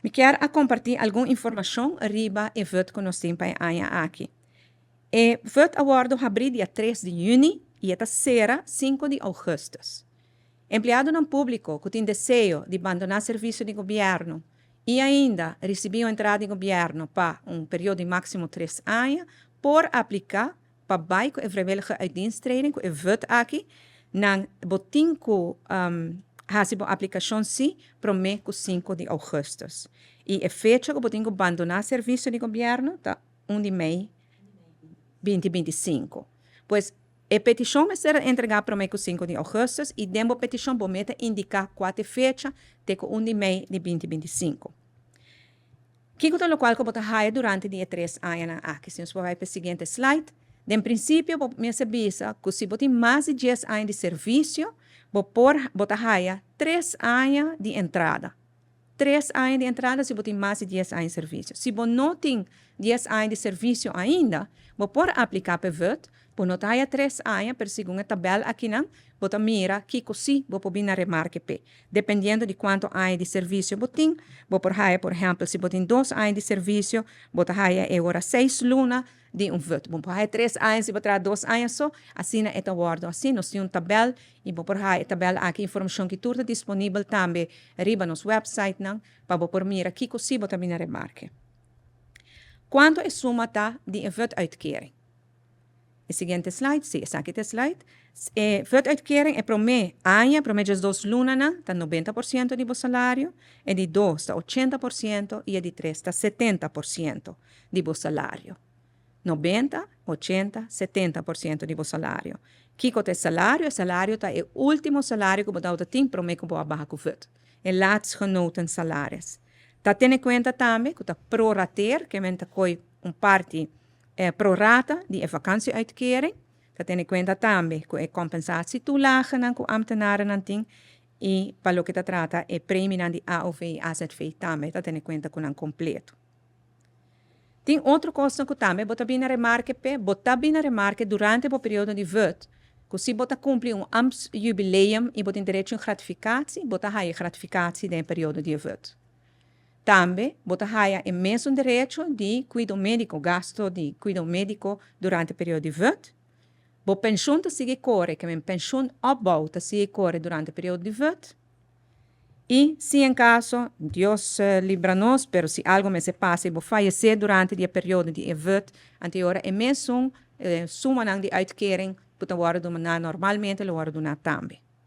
Mi kier a comparti algun informacion riba e VUT cu nos tin pa e aña aki. E VUT a wordo habri dia 3 di juni y e ta cera 5 di augustus. Empleadonan publico cu tin deseo di bandona servicio di gobierno y ainda ricibi un entrada di gobierno pa un periodo di maximo 3 aña por aplica pa bay cu e vrijwillige uitdiensttreding, cu e VUT aki. Nan bo tin cu haci bo aplicacion si prome cu 5 di augustus. Y e fecha cu bo tin cu bandona servicio di gobierno ta 1 di mei 2025. Pues e peticion mester entrega prome cu 5 di augustus y den bo peticion bo mester indica cua ta e fecha te cu 1 di mei di 2025. Kico ta locual cu bo ta haya durante di e 3 añanan aki? Si nos por bay pa e siguiente slide. Den principio bo mester bisa cu si bo tin mas di 10 aña di servicio, bo por bo ta haya 3 aña di entrada. 3 aña di entrada si bo tin mas di 10 aña di servicio. Si bo no tin 10 aña di servicio ainda, bo por aplica pa e VUT. Bo no ta haya 3 aña, pero segun e tabel akinan, bo ta mira kico si bo por bin na remarke p'e. Dependiendo di cuanto aña di servicio bo tin, bo por haya, por ehempel, si bo tin 2 aña di servicio, bo ta haya e ora 6 luna di un VUT. Bo por haya 3 aña si bo traha 2 aña so, asina e ta wordo asina. Nos tin un tabel y bo por haya e tabel aki, informacion ki tur ta disponibel tambe riba nos websitenan pa bo por mira kico si bo ta bin na remarke. Cuanto e suma ta di e VUT-uitkering? E siguiente slide, si, esaki ta e slide. E VUT-uitkering e prome aña, prome 12 lunanan, ta 90% di bo salario, e di 2 ta 80% y e di 3 ta 70% di bo salario. 90, 80, 70% di bo salario. Kico ta e salario? E salario ta e ultimo salario cu bo tabata tin prome cu bo a baha cu VUT. E laatst genoten salaris. Ta tene cuenta tambe cu ta prorateer, kemen ta coy un parti pro rata di e vakantieuitkering. Ta tene cuenta tambe cu e compensatietoelagenan cu ambtenarennan tin y pa loke ta trata e premienan di AOV y AZV tambe ta tene cuenta cu nan completo. Tin otro cosnan cu tambe bo ta bin na remarke p'e, bo ta bin na remarke durante bo periodo di VUT, cu si bo ta cumpli un ambtsjubileum y bo tin derecho un gratificatie, bo ta haya e gratificatie den e periodo di e VUT. Tambe bo ta haya e mesun derecho di cuido medico, gasto di cuido medico durante e periodo di VUT. Bo pensioen ta sigui core, ke men pensioen opbouw ta sigui core durante e periodo di VUT. Y si en caso, Dios libra nos, pero si algo mester pasa y bo fayece durante di e periodo di e VUT, anto e ora e mesun sumanan di uitkering cu ta wordo duna normalmente lo wordo duna tambe.